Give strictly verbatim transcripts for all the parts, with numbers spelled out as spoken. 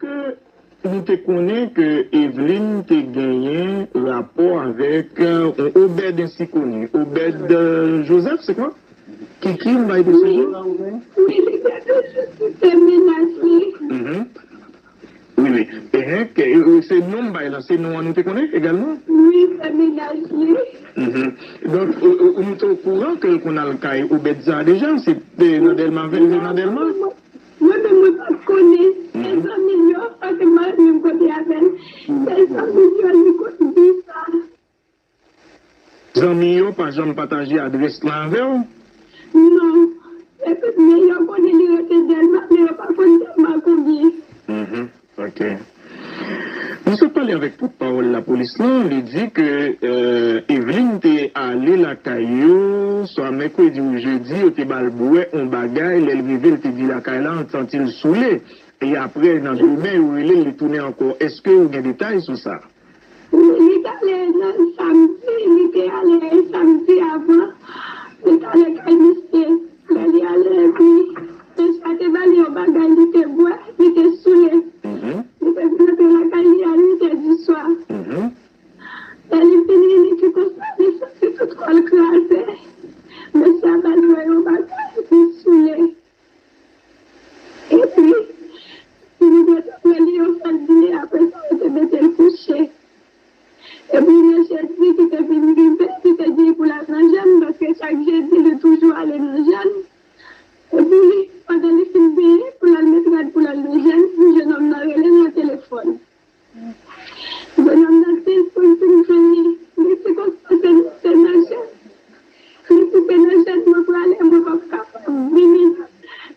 Ke nou te konnen ke Eveline te genyen rapò avèk, euh, yon Obed ensi koni. Obed, euh, Joseph, se kwa? Kiki, m bay de se non? Wi, li te toujou di se menaj li. Mhm. Wi, wi. Ehe, ke, euh, se non m bay la, se non an nou te konnen egalman? Wi, se menaj li. Mhm. Donk, ou, ou, ou te okouran ke l konn al kay Obed sa deja? Se te nan Dèlma, se nan Dèlma? Mwen menm, mwen pa t konnen. Se zanmi l yo, paske m pa ret menm kote avè l. Se zanmi l yo, li konn di sa. Zanmi yo pa janm pataje adrès lan avè w? Non. Se tout, men yo konnen li rete Dèlma, men yo pa konn Dèlma konbyen. Mhm. Ok. Nou sot pale avèk pòtpawòl lapolis lan, li di ke, euh, Eveline te ale lakay yo, swa mèkredi ou jedi, yo te ba l bwè yon bagay, lè l rive, l te di lakay la, l santi l soule. E apre, nan demen, yo rele l, li tounen ankò. Èske ou gen detay sou sa? Wi, li t ale nan samdi, li te ale samdi avan, li t ale kay misye. Lè li ale, epi mesye a te ba li yon bagay, li te bwè, li te soule. Mhm. Li te vin antre lakay li a uit è di swa. Mhm. Lè li vini, li di konsa, li santi tout kò l kraze. Mesye a ba l bwè yon bagay, li soule. Epi, li mete prè li yo fè l dine, apre sa, yo te mete l kouche. Epi, nan jedi ki te vin rive, li te di pou l al nan jèn, paske chak jedi, li toujou ale nan jèn. Epi, pandan li fin benyen, pou l al met rad pou l al nan jèn, jennonm nan rele l nan telefòn. Jennonm nan di l pou l vin jwenn li. Li di konsa se, se nan jèn. Li di se nan jèn mwen prale, mwen p ap kapab vini.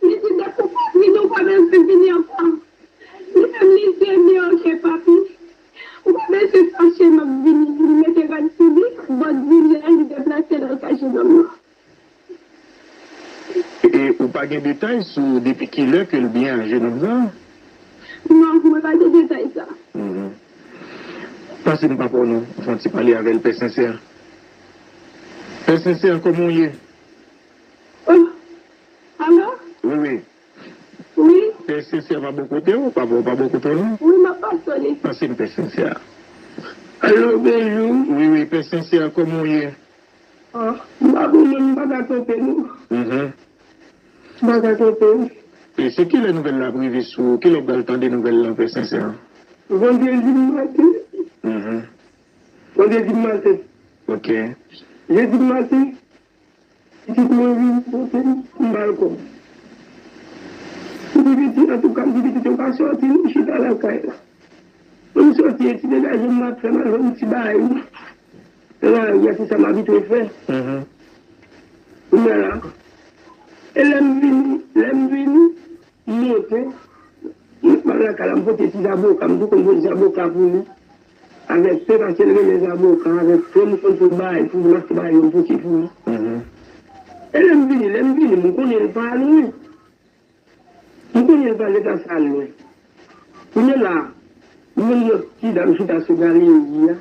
Li di depi w pa vini, ou pa bezwen vini ankò. Li menm li di ebyen ok papi. Ou pa bezwen fache, m ap vini. Li mete rad sou li, bò diz è, li deplase l al kay jennonm nan. E ou pa gen detay sou depi kilè ke l byen a jennonm sa? Non, mwen pa gen detay sa. Mhm. Pase m papa w non, fè yon ti pale avè l, Pè Sensè. Pè Sensè, kòman w ye? Oh, alo? Wi, wi. Wi. Pè Sensè pa bò kote w, papa w pa bò kote w non? Wi, m ap pase w li. Pase m Pè Sensè. Alo, bonjou. Wi, wi, Pè Sensè, kòman w ye? Ah, m pa bon, mwen, m pa ka kanpe, non. Mhm. M pa ka kanpe. E se kilè nouvèl la ap rive sou ou? Kilè w pral tande nouvèl la, Pè Sensè? Vandredi maten. Mhm. Vandredi maten. Ok. Jedi maten, pitit mwen vin pote m, m ba l kòb. M di pitit, antouka, m di pitit, ou pa sòti, non, chita lakay la. Lè m sòti, e ti degaje m ap fè, m al jwenn ti bagay m nan lari a, se sa m abitye fè. Mhm. Kounye a la, e lè m vini, lè m vini, m monte, m al lakay la, m pote ti zaboka, m tou konn pote zaboka pou li. Avèk pen, paske l renmen zaboka, avèk pen, m konn pote bagay pou li, m achte bagay yo, m pote pou li. Mhm. E lè m vini, lè m vini, m konnen l pa lwen. M konnen l pa leta sa lwen. Kounye la, m wè yon lòt ti dam chita sou galeri a.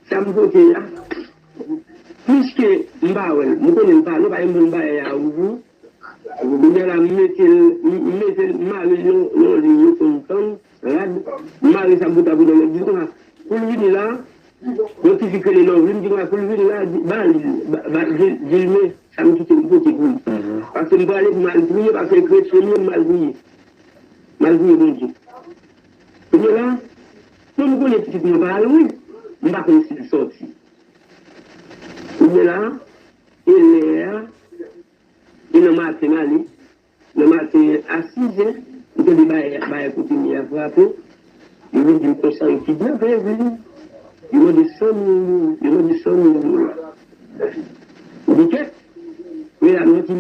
Sa m pote a, pliske m pa wè l, m konnen l pa lwen, pa gen moun bagay a ouvri. Kounye la, m mete l, m mete l, m mare l yon, yon liy, yon kontan, rad, m mare sa m pote a pou l, m di konsa, pou l vini la, yon ti fi k rele Lovely, m di konsa, pou l vini la, di, ba li, ba, ba, di, di l men. Sa m kite m pote pou li. Mhm. Paske m prale pou m al priye, paske kretyen m ye, m al priye. M al priye Bondye. Kounye la, bon, m konnen pitit mwen pa al, wi. M pa konn si l sòti. Kounye la, e lè a, e nan maten m ale, nan maten a sizè, m tande bagay, bagay kote m ye a frape. Yo vin di m konsa yo kidnape Eveline. Yo mande san mil dola. Yo mande san mil dola. M di kèt. Men la m santi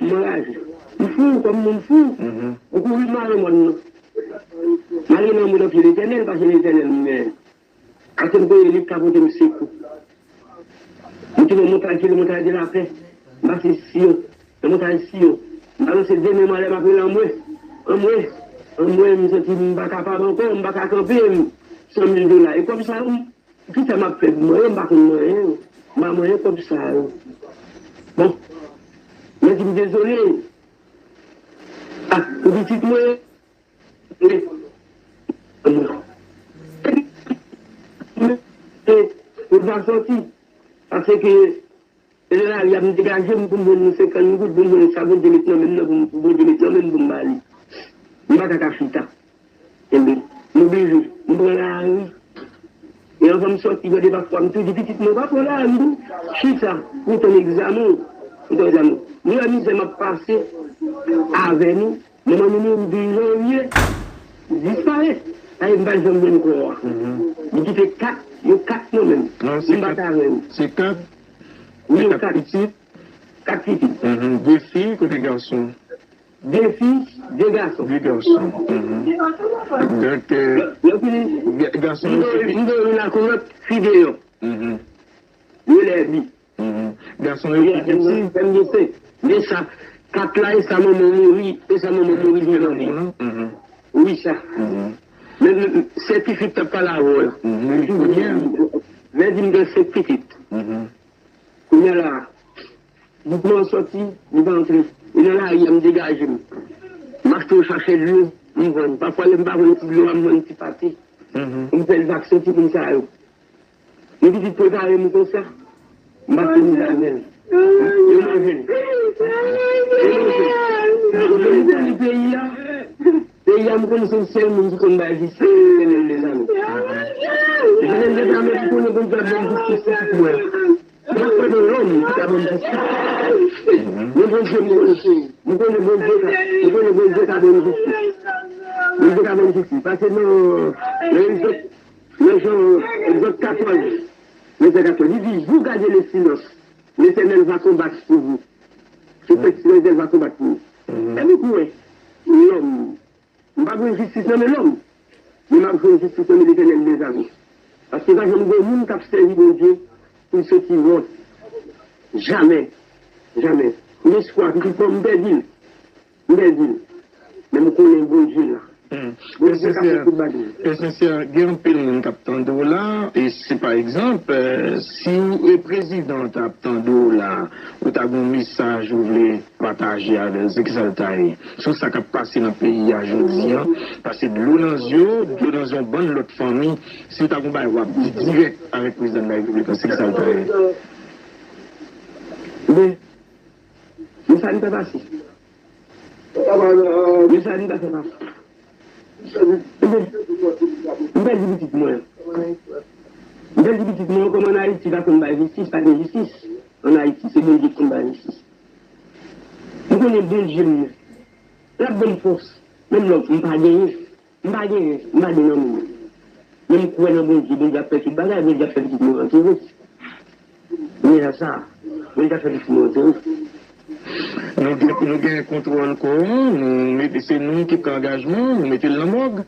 m anraje. M fou, kòm moun fou. Mhm. M kouri mare mòn nan. M ale nan mòn nan pye Letènèl, paske Letènèl m genyen. Paske m konnen li ka pote m sekou. M te nan montay ki rele montay de lapè. M pase Siyon. Nan montay Siyon. M anonse demen mwen lè m ap rele anmwe. Anmwe. Anmwe, m santi m pa kapab ankò, m pa ka kanpe, m, san mil dola. E kòb sa, m, kisa m ap fè pou mwen? M pa konn manyen. M pa manyen kòb sa yo. Bon. Mwen di m dezole. Ah, pou pitit mwen, wi. sòti. Paske e nan lari a m degaje m pou m jwenn yon senkant goud, pou m jwenn sa Bondye met nan men m nan, pou m, pou Bondye met nan men m pou m ba li. M pa ta ka chita. Ebyen, m oblije, m pran lari. E anvan m sòti, gen de pafwa m tou di pitit mwen, pa pran lari non. Chita, ou tann egzamen w, ou tann egzamen w. Nou wè mizè m ap pase avè nou, manman nou mouri de janvye, disparèt. Sa vle di m pa janm jwenn kò a. Li kite kat, yo kat mwen menm. Non, se kat. M pa ta wè yo. Se kat? Wi, yo kat. Pitit? Kat pitit. Mhm. De fi, konbyen gason? De fi, de gason. De gason. Mhm. Donk, euh, ga-, gason yo se pi- M voye youn lakou lòt, fi deyò. Mhm. Yo lè bi. Mhm. Gason yo pi piti. Men sa, kat la, e sa manman mouri, e sa manman mouri jwenn nan li. Mhm. Wi, sa. Mhm. Men, men, se ti fi k t ap pale avè w la. Mhm. Wi, kounye a. Lè di m gen senk pitit. Mhm. Kounye a la, Doukman an sòti, li pa antre. E nan lari a, m degaje m. M achte yon sachè dlo, m vann. Pafwa, lè m pa vann ti dlo a, m vann ti pate. Mhm. M fè l vaksen timoun sa yo. Yon pitit prepare m konsa, m pa fini avè l. Yo manje l. Yo manje l. Yo manje l. Peyi a, peyi a, m konnen se yon sèl moun ki konn bay jistis, se Letènèl dèzame. Letènèl dèzame, m konnen Bondye ap bay jistis pou mwen. M pa kwè nan lòm ki ka ban m jistis. Men Bondye m konnen. M konnen Bondye ka, m konnen Bondye ka ban m jistis. Bondye ka ban m jistis. Paske nan, nan Egzòd, nan Jan, Egzòd katòz, vèsè katòz, li di, vous gardez le silence, l'Éternel va combattre pour vous. Se fèt Letènèl va konbat pou ou. E nou kwè, lòm, M pa jwenn jistis nan men lòm, men m ap jwenn jistis nan men Letènèl dèzame. Paske pa janm gen moun k ap sèvi Bondye pou l soti wont. Jamè. Jamè. M espwa, pitit mwen, m pèdi l. M pèdi l. Men m konnen Bondye la. Hmm. Bondye ka fè tout bagay. Pè Sensè, gen anpil moun k ap tande w la, e si pa egzanp, eh, si w, eh, prezidan t ap tande w la, ou ta gen yon mesaj ou vle pataje avè l, se kisa l ta ye? Sou sa k ap pase nan peyi a jodi a, pase dlo nan zye w, dlo nan zye yon bann lòt fanmi, si w ta gon bagay w ap di dirèk avèk prezidan de la repiblik la, se kisa l ta ye? Men, men sa li ta pase. Men sa li ta fè pase. Men, m pèdi pitit mwen. M pèdi pitit mwen, kòm ann Ayiti pa konn bay jistis, pa gen jistis. Ann Ayiti, se Bondye ki konn bay jistis. M konnen Bondye m nan. L ap ban m fòs. Menm lè m pa genyen. M pa genyen. M pa gen nan men mwen. Men m kwè nan Bondye. Bondye ap fè tout bagay. Bondye ap fè pitit mwen antere. Men sa, Bondye ap fè pitit mwen antere. Nou gen, nou gen kontwòl kò an. Nou mete, se nou ki pran angajman. Nou mete l nan mòg.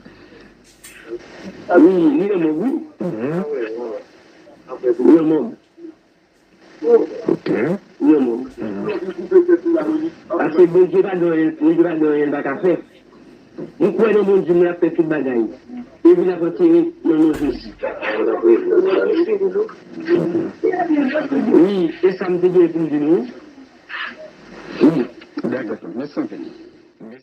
Wi, li nan mòg, wi. Mhm. Li nan mòg. Ok. Yon moun. Paske Bondye pa gen anyen, Bondye pa gen anyen l pa ka fè. M kwè nan Bondye, mwen ap fè tout bagay. E vin ap antere nan non Jezi. Wi, e sa m te gen pou m di nou. Wi. Dakò, mèsi anpil.